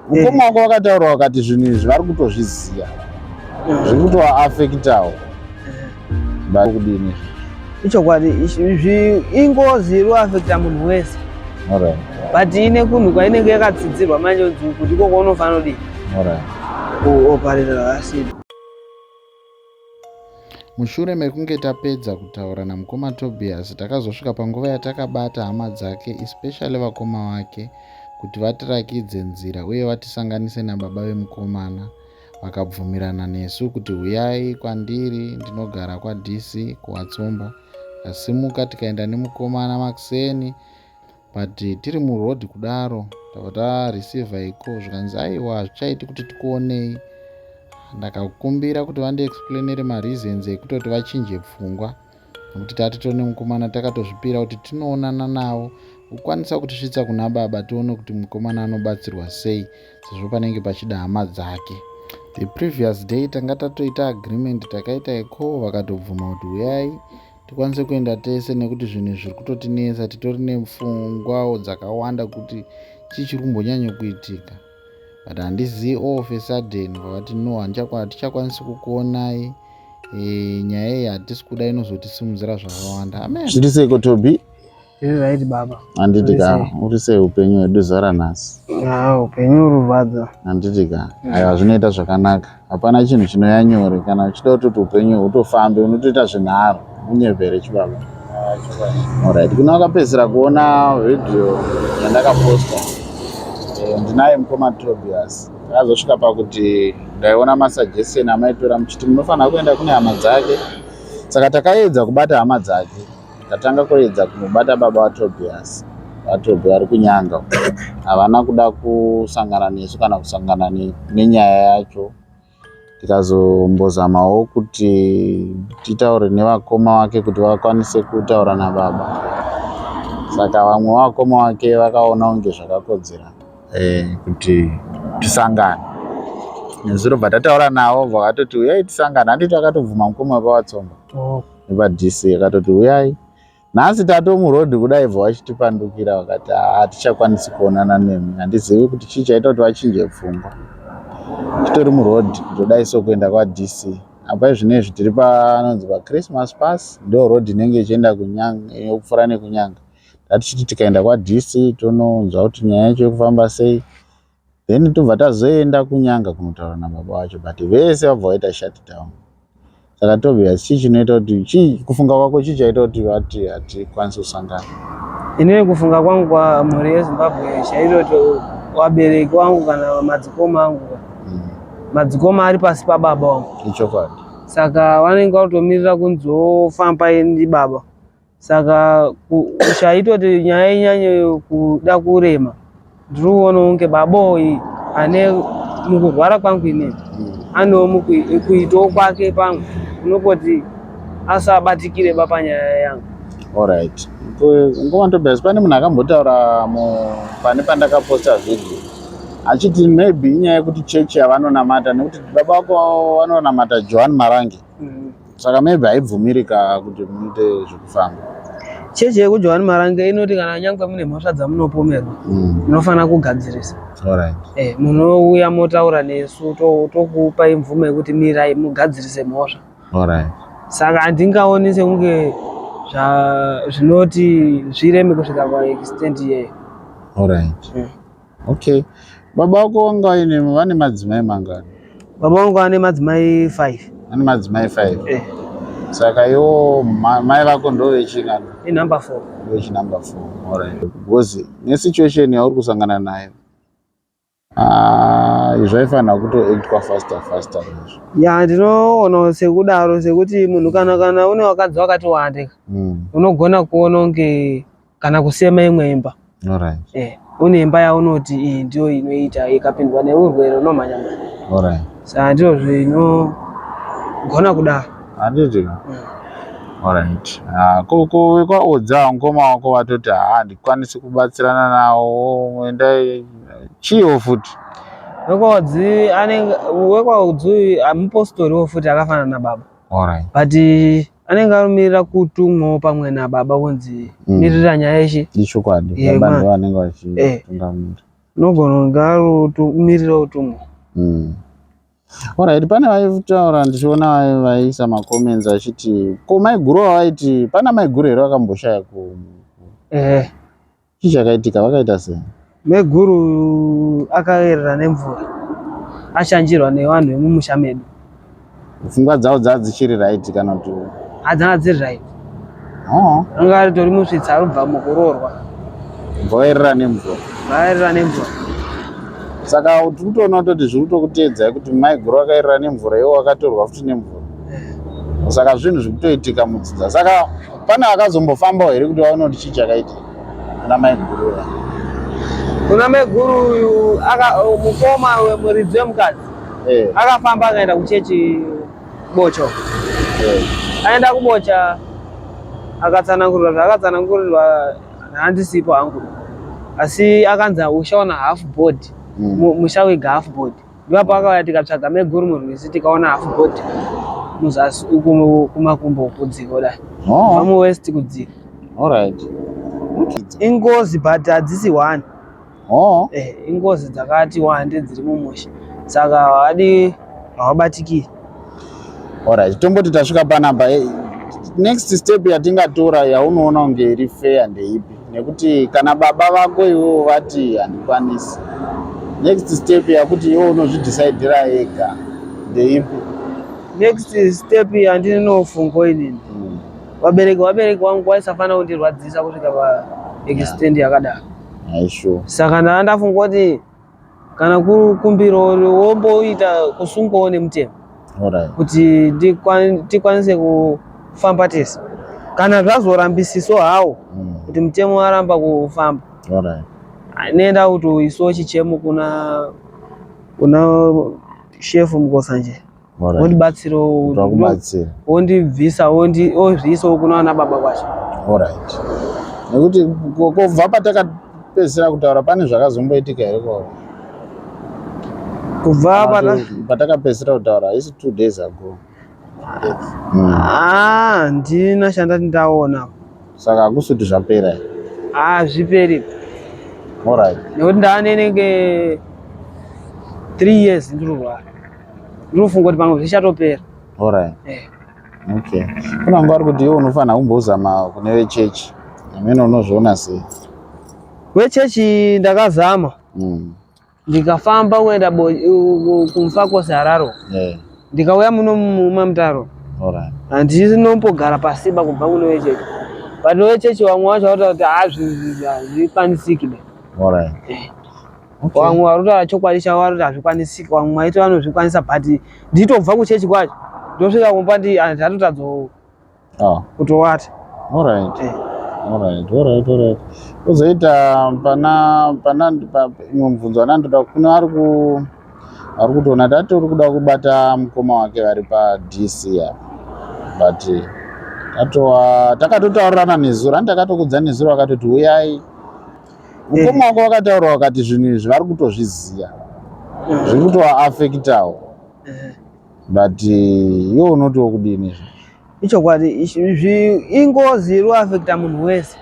Mukoma wako vakataura vakati zvinhu izvi vari kutozviziva, zviri kutovaafekitawo. Kudini? Ichokwadi, izvi ingozi iri kuafekta munhu wese. Alright. But ine kunhu kwainenge yakatsidzirwa manje kunzi kuti ikoko unofanira kudii? Alright. Kuoparera asiri. Mushure mekunge tapedza kutaura namukoma Tobias, takazosvika panguva yatakabata hama dzake, especially vakoma vake, kuti vatirakidze nzira uye vatisanganise nababa vemukomana. Vakabvumirana nesu kuti huyai kwandiri, ndinogara kwaDC kuWatsomba. Tikasimuka tikaenda nemukomana makuseni, but tiri muroad kudaro tabva tareceiva iko, zvikanzi aiwa, hazvichaiti kuti tikuonei. Ndakakumbira kuti vandiexplainere mareasons ekutoti vachinje pfungwa, nekuti tati tone mukomana, takatozvipira kuti tinoonana navo kukwanisa kutisvitsa kuna baba, tione kuti mukomana anobatsirwa sei, sezvo panenge pachida hama dzake. The previous day tanga tatoita agreement, takaita iko, vakatobvuma kuti uyai tikwanise kuenda tese, nekuti zvinhu izvi zviri kutotinetsa, titori nepfungwawo dzakawanda kuti chii chiri kumbonyanya kuitika. But handizivi, all of a sudden vakati no, hatichakwanisi kukuonai. Nyaya iyi hatisi kuda, inozotisimudzira zvakawanda. Amen. Zviri seiko, Tobi? Tiri right, baba. Handiti ka? Uri sei upenyu hwedu zuva ranhasi? Ah, upenyu ururwadza. Handiti ka? Aiwa, zvinoita zvakanaka. Hapana chinhu chinoya nyore. Kana uchida kutoti upenyu hutofambe, unotoita zvenharo. Unyevere chibaba. Alright, kuna vakapedzisira kuona vhidhiyo yandakaposta, ndinaye mukoma Tobias. Takazosvika pakuti ndaiona masuggestion amaitora muchiti munofanira kuenda kune hama dzake, saka takaedza kubata hama dzake. Tatanga kuedza kumubata baba vaTobias. VaTobi vari kuNyanga, havana kuda kusangana nesu kana kusangana nenyaya yacho. Tikazombozamawo kuti titaure nevakoma vake kuti vakwanise kutaura nababa, saka vamwe vakoma vake vakaona kunge zvakakodzera kuti tisangane nezuro. Bva tataura navo, vakatoti uyai tisangane. Handiti akatobvuma mukoma wepaWatsomba? Oh. NepaDC akatoti uyai. Nhasi tatomuroad kudai, bva vachitipandukira, vakati hatichakwanisi kuonana nemi. Handizivi kuti chii chaita kuti vachinje pfungwa. Titori muroad kutodai so kuenda kwaDC. Apa izvinezvi tiri panonzi paChristmas Pass, ndo road inenge ichienda kuNyanga, yokupfuura nekuNyanga. Tatichiti tikaenda kwaDC tononzwa kuti nyaya yacho yekufamba sei, then tobva tazoenda kuNyanga kunotaura nababa vacho, but vese vabva vaita shut down. Saka Tobias, chii chinoita kuti, chii kufunga kwako, chii chaita kuti vati hatikwanisi kusangana? Inini kufunga kwangu, kwa mhuri yeZimbabwe, chaita kuti vabereki wangu kana madzikoma angu, madzikoma ari pasi pababa wangu. Ichokwadi. Saka vanenge vakutomirira kunzofamba ndi baba. Saka chaitoti nyaya inyanye kuda kurema, ndiri kuona kunge baba uyu ane mukurwara kwangu inini, anewo kuitawo kwake pamwe kunokoti asabatikire ba panyaya yangu. Alright, ngoma Tobias, pane munhu akambotaura pane pandakaposta video achiti maybe inyaya yekuti chechi yavanonamata, nekuti baba vako vanonamata Johan Marange, saka maybe haibvumirika kuti muite zvekufamba. Chechi yekuJohani Marange inoti kana nyangwe mune mhosva dzamunopomerwa, munofanira kugadzirisa. Munouya motaura nesu, tokupai mvumo yekuti mirai mugadzirise mhosva. Saka handingaoni sekunge zvinoti zvireme kusvika paextent iyeyo. Alright. Okay, baba vako vanga vaine, vane madzimai mangani? Baba vangu vane madzimai 5. Vane madzimai 5? Eh. Saka iwo mai vako ndo vechingani? Inumber 4. Vechinumber 4, alright. Because nesituation yauri kusangana nayo, ah, zvaifanira kutoactwa faster faster izvo. Ya, ndinoona sekudaro, sekuti munhu kana une wakadzi wakati wande, unogona kuona kunge kana kusema imwe imba. Une imba yaunoti iyi ndiyo inoita, ikapindwa neurwere unomhanya mhanya. Saka ndizvo zvinogona kudaro. Handiti? Alright. Ah, ko vekwaodza mukoma wako vatoti haa, handikwanisi kubatsirana nawo, endai, chiwo futi? Wekwaodzi anenge, wekwaodzi mupostoriwo futi akafanana nababa. But anenge anomirira kutumwawo pamwe nababa kunzi mirira nyaya yeshe. Ichokwadi. Eh, baba ndo vanenge vachitungamira. Unogona kunge ari utumwa. Alright, pane vaitaura ndichiona vaiisa macomments vachiti ko maiguru vavaiti pana maiguru here vakamboshaya ku Eh. Chii chakaitika vakaita sei? Maiguru akayerera nemvura ashanjirwa nevanhu vemumusha medu. Pfungwa dzavo dzaa dzichiri right kana kuti hadzanga dziri right? Oh. Anga aritori musvitsa arubva mukuroorwa. Vaerera nemvura. Vaerera nemvura. Saka tiri kutoona kutoti zviri kutokuteedzai kuti maiguru vakaerera nemvura iwo wakatorwa futi nemvura. Saka zvinhu zviri kutoitika mudzinza. Saka pane akazombofambawo here kuti vaone kuti chii chakaitika kuna maiguru uya? Kuna maiguru uyu mukoma wemuridzi wemukadzi akafamba akaenda kuchechi Bocho. Aenda kuBocha akatsanangurirwa zvaakatsanangurirwa, handisipo hangu, asi akanzi ushaona half body. Musha wega half body. Ipapo akauya tikatsvaga maiguru murwizi, tikaona half body muzasi uku kumakumbo kudzika kudai. Kubva muwaist kudzika. Alright. Ingozi, but hadzisi one. Ingozi dzakati wande dziri mumusha, saka havadi, havabatikiri. Alright, tomboti tasvika panapa, next step yatingatora yaunoona kunge iri fair ndeipi? Nekuti kana baba vako iwewo vati handikwanisi, next step yakuti iwe unozvidhisaidhira ega ndeipi? Next step yandinofunga inini, vabereki vangu vaisafanira kundirwadzisa kusvika paextent yakadaro. Aisure. Saka ndaa ndafunga kuti kana kukumbiro womboita kusungwawo nemutemo kuti tikwanise kufamba tese. Kana zvazorambisiso hawo kuti mutemo waramba kufamba, nenda kutoisawo chichemo kuna shefu Mukosanje, wondibatsirawo. Vakubatsira. Wondibvisa, wozviisawo kuna vana baba kwacho. Alright, nekuti kubva patakapedzisira kutaura pane zvakazomboitika here kwavo? Kubva pana Patakapedzisira kutaura isi 2 days ago. Ah, handina chandati ndaona. Saka hakusi kuti zvapera here? Hazviperi. Nekuti ndaanenenge 3 years ndiri kurwara, ndinofunga kuti pamwe zvichatopera. Okay, kuna nguva ari kuti iwe unofanira kumbozama kune vechechi, amene unozviona sei? Vechechi ndakazama. Ndikafamba kuenda kuMufakose, Hararo. Ndikauya muno mumaMutaro. Handinombogara pasiba kubva kune vechechi, but vechechi vamwe vacho vatotaura kuti hazvikwanisiki be. Vamwe vari kutaura chokwadi chavo, vari kuti hazvikwanisiki. Vamwe vaiti vanozvikwanisa, but nditobva kuchechi kwacho ndosvika kumba ndatotadza kutowata. Alright, kuzoita pana imwe mubvunzo wanandoda kune vari ku vari kutoona tati uri kuda kubata mukoma wake vari paDC apa, but tatova takatotaurirana nezuro, ani takatokudza nezuro, akatoti uyai. Mukoma wako vakataura vakati zvinhu izvi vari kutozviziva, zviri kutovaafekitawo, but iwe unotiwo kudini izvi? Ichokwadi, ingozi iri kuafekta munhu wese.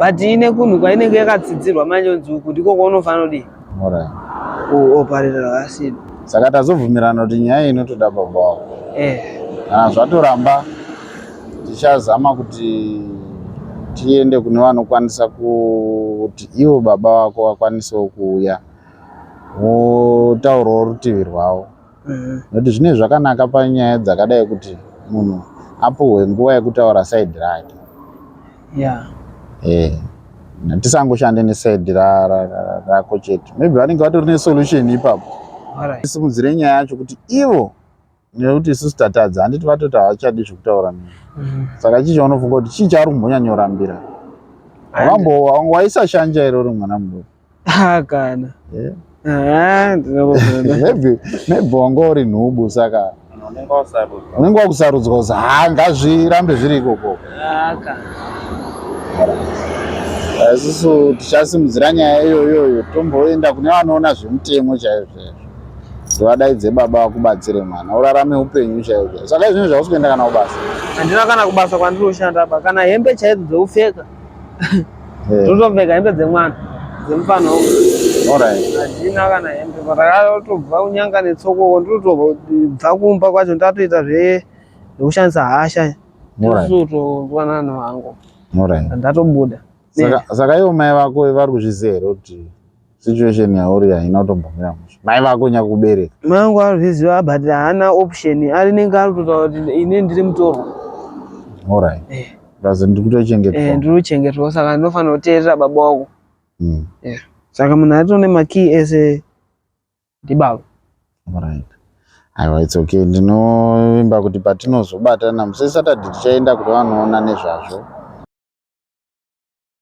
But ine kunhu kwainenge yakatsidzirwa manje, kunzi uku ndiko kwaunofanira kudii, kuoparera vasina. Saka tazobvumirana kuti nyaya iyi inotoda baba wako. Kana zvatoramba, tichazama kuti tiende kune vanokwanisa kuti ivo baba vako vakwanisewo kuuya votaurawo rutivi rwavo, nekuti zvine zvakanaka panyaya dzakadai kuti munhu apuhwe nguva yekutaura side rake. Tisangoshande neside rako chete, maybe vanenge vatori nesolution ipapo. Simudzire nyaya yacho kuti ivo, nekuti isusu tatadza, handiti vatoti havachadi zvekutaura neni. Saka chii chaunofunga kuti chii chaari kumbonyanyorambira? Wambo waisashanja here uri mwana mudoko? Ah, kana. Ah, ndinobvunza. Maybe wanga uri nhubu, saka Unenge wasarudzwa. Unenge wakusarudzwa kuzi ha, ngazvirambe zviri ikoko. Ah, kana. Isusu tichasimudzira nyaya iyoyoyo, tomboenda kune vanoona zvemutemo chaizvo chaizvo, ndovadaidze baba vakubatsire, mwana urarame upenyu chaizvo chaizvo. Saka izvino zvausi kuenda kana kubasa? Handina kana kubasa kwandiri kushanda apa, kana hembe chaidzo dzekupfeka. Ndotopfeka hembe dzemwana, dzemufana wangu. Alright. Handina kana hembe, patakatobva kunyanga netsokoko ndotobva kumba kwacho ndatoita zve zvekushandisa hasha. Alright. Ndosotozwa navanhu vangu. Alright. Ndatobuda. Saka ivo mai vako vari kuzviziva here kuti situation yauri haina kutombomira mushe? Mai vako nyakubereka. Mai vangu arikuzviziva, but haana option, arinenge ari kutotaura kuti ini ndiri mutorwa. Alright. Eh. Because ndiri kutochengetwa. Eh, ndiri kuchengetwa, saka ndinofanira kuteerera baba wako. Saka munhu atori nemakey ese ndibaba. Alright. Aiwa, it's okay. Ndinovimba kuti patinozobatana musi Saturday tichaenda kuti vanoona nezvazvo.